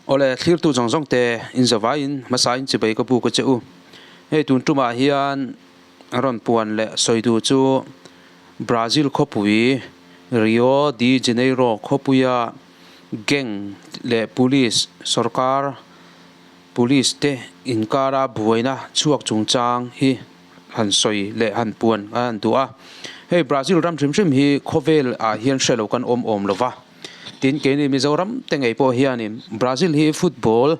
Awle, thlirtu zawng zawng te inzavaiin hmasain chibai ka buk a che u. Hei tun tumah hian rawn puan leh sawitu chu Brazil khawpui Rio de Janeiro khawpuia gang leh police sorkar police te inkara buaina chhuak chungchang hi han sawi leh han puan a han duh a. Hei Brazil ram hrim hrim hi khawvel ah hian hre lo kan awm awm lo va. Tin keini Mizoram te ngei pawh hianin Brazil hi football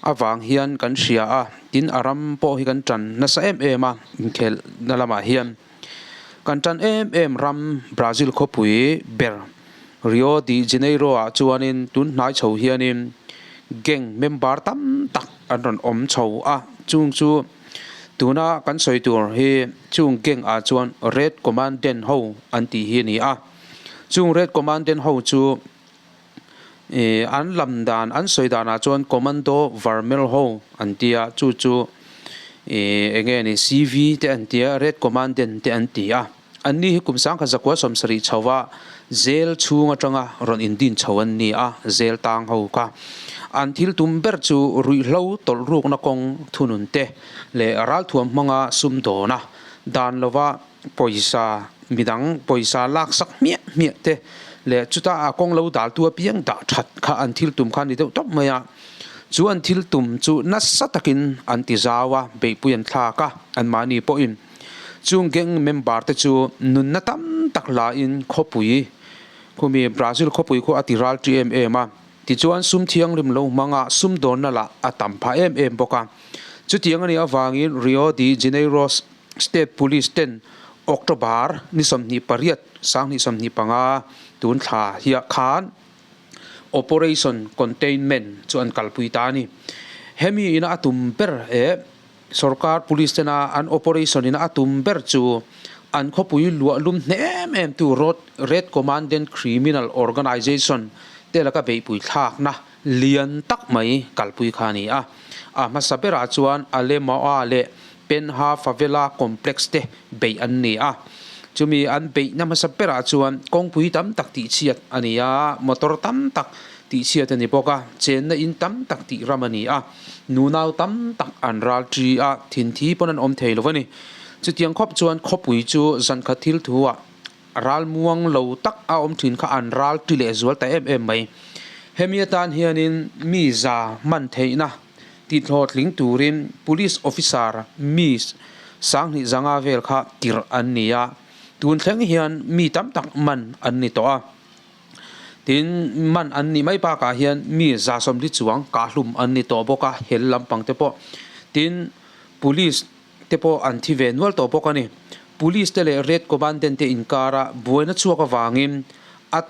avang hian kan hria a, tin a ram pawh hi kan tan nasa em em a inkhelh na lamah hian. Kan tan em em ram Brazil khawpui ber Rio de Janeiro ah chuanin tun hnai chho hianin gang member tam tak an rawn awm chho a, chung chu tuna kan sawi tur hi chung gang ah chuan Red Commandant ho an tih hi a ni a. Chung Red Commandant ho chu ih an lam dan an sawi danah chuan Commando Vermelho an ti a, chu chu ih eng nge ni CV te an ti a, Red Commandant te an ti a. An ni hi kum sangkhat zakua sawmsarih chho a jail chhung atanga rawn indin chho an ni a, jail tang ho kha. An thil tum ber chu ruihhlo tawlh rukna kawng thunun te leh ralthuam hmanga sum dawn a, dan lova pawisa midang pawisa lak sak hmiah hmiah te leh chuta a kawng lo dal tu apiang dah that kha an thil tum kha a ni deuh tawp mai a, chu an thil tum chu nasa takin an ti zau a, beihpui an thlak a, anmahni pawhin chung gang member te chu nunna tam tak la in khawpui khumi Brazil khawpui khu a ti ral ṭi em em a, tichuan sum thianghlim lo hmanga sumdawnna lah a tam phah em em bawk a, chutiang a nih avangin Rio de Janeiro State Police ten October ni 28, 2025 tun thla hiah khan Operation Containment chu an kalpui ta a ni. Hemi ina a tum ber eh sorkar police tena an operation ina a tum ber chu an khawpui luah lum hne em em tu Road Red Commandant Criminal Organisation te laka beihpui thlakna lian tak mai kalpui kha a ni a. A hmasa berah chuan Alemoa leh Penha Favela Complex te beih an ni a. Chumi an beihna hmasa berah chuan kawngpui tam tak tihchhiat a ni a, motor tam tak tihchhiat a ni bawk a, chenna in tam tak tih ram a ni a, nunau tam tak an ral ṭi a, thinthi pawn an awm thei lo a ni. Chutiang khawp chuan khawpui chu zankhat thil thuah ral muang lo tak a awm ṭhin kha an ral ṭi leh zual ta em em mai. Hemi atan hianin mi za hman theihna Tihhlawhtling turin Police Officer Miss Sanghnih Zanga vel kha tirh an ni a, tun thleng hian mi tam tak man an ni tawh a. Tin, man an nih mai bakah hian mi 140 chuang kahhlum an ni tawh bawk a, hel lampang te pawh. Tin, Police te pawh an thi ve nual tawh bawk a ni. Police te leh Red Commandant te inkara buaina chhuak avangin a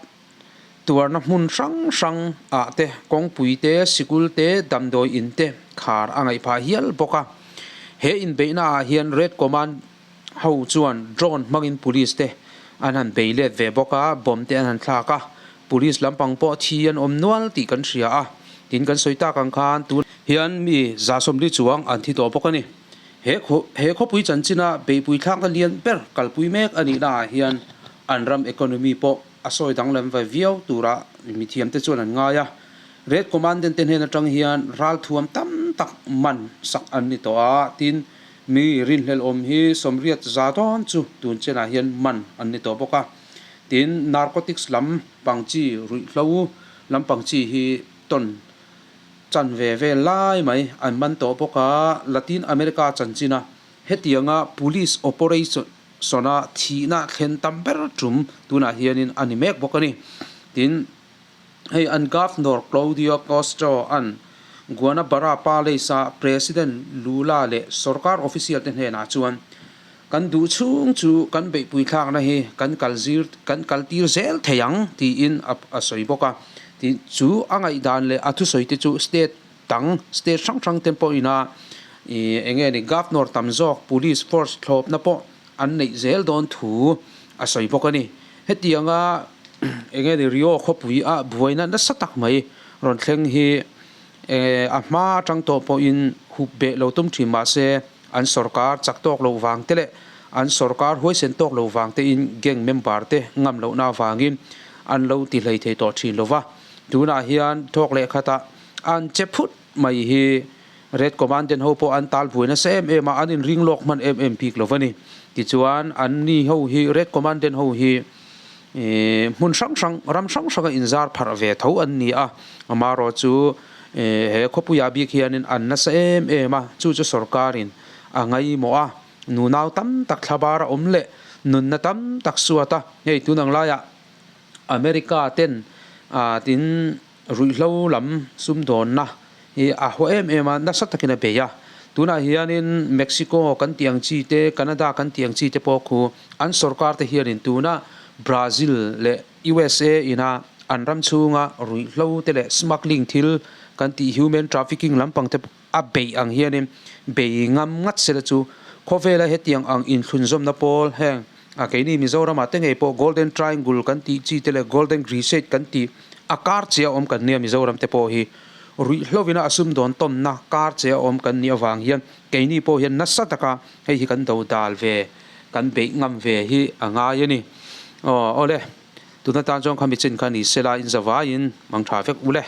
Tuarna hmun hrang hrang ah te, kawngpui te, sikul te, damdawi in te khar a ngaih phah hial bawk a. He inbeihna ah hian Red Command ho chuan drone hmangin police te an han bei let ve bawk a, bomb te an han thlak a, police lampang pawh thi an awm nual tih kan hria a, tin kan sawi tak ang khan tun hian mi 140 chuang an thi tawh bawk a ni. He he khawpui chanchina beihpui thlakna lian ber kalpui mek a nihna ah hian an ram economy pawh A sawi danglam ve viau tura mithiamte chuan an ngai a, Red Commandant te hnen atang hian ralthuam tam tak man sak an ni tawh a, tin, mi rinhlelh awm hi sawmriat za dawn chu tun chenah hian man an ni tawh bawk a, tin, narcotics lam pang chi ruihhlo lampang chi hi tawn chan ve vel lai mai an man tawh bawk a, Latin America chanchina hetianga police operation Sawna thihna thlen tam ber tum tunah hianin a ni mek bawk a ni. Tin, hei an Governor Claudio Castro an Guanabara Palace-a President Lula leh sorkar official te hnenah chuan kan duh chhung chu kan beihpui thlakna hi kan kal zir kan kal tir zel thei ang tiin a sawi bawk a. Tin, chu a ngaihdan leh a thusawi te chu state dang state hrang hrang te pawhin a ih eng nge ni governor tam zawk police force thlawpna pawh an neih zel dawn thu a sawi bawk a ni. Hetianga eng nge ni Rio khawpui a buaina nasa tak mai rawn thleng hi eh a hma atang tawh pawhin hup beh lo tum thin mahse an sorkar chak tawk loh vang te leh an sorkar huaisen tawk loh vang tein gang member te ngam lohna avangin an lo ti hlei thei tawh thin lo va. Tunah hian thawk leh khatah. An che phut mai hi Red Commandant ho pawh an tal buai nasa em em a, an inring lawk hman em em bik lo va ni. Tichuan an ni ho hi Red Commandant ho hi hmun hrang hrang, ram hrang hranga inzar pharh ve tho an ni a, amaherawh chu he khawpuiah bik hianin an nasa em em a, chu chu sorkarin a ngaimawh a, nunau tam tak thlabar a awm leh nunna tam tak suat a, hei tun ang laiah America ten tin ruihhlo lam sumdawnna hi a haw em em a, nasa takin a bei a. Tunah hianin Mexico kan tih ang chi te, Canada kan tih ang chi te pawh khu an sorkar te hianin tuna Brazil leh USA ina an ram chhunga ruihhlo te leh smuggling thil kan tih human trafficking lampang te a beih ang hianin bei ngam ngat sela chu khawvela hetiang ang inthlunzawmna pawl heng a keini Mizoramah te ngei pawh Golden Triangle kan tih chi te leh Golden Crusade kan tih a kar che a awm kan nia Mizoram te pawh hi ruihhlovina a sumdawn tawnna kar che a awm kan nih avang hian keini pawh hian nasa taka hei hi kan do dal ve kan beih ngam ve hi a ngai a ni. Aw awle tuna tan chuan khami chin kha ni sela in zavaiin mang tha vek u le.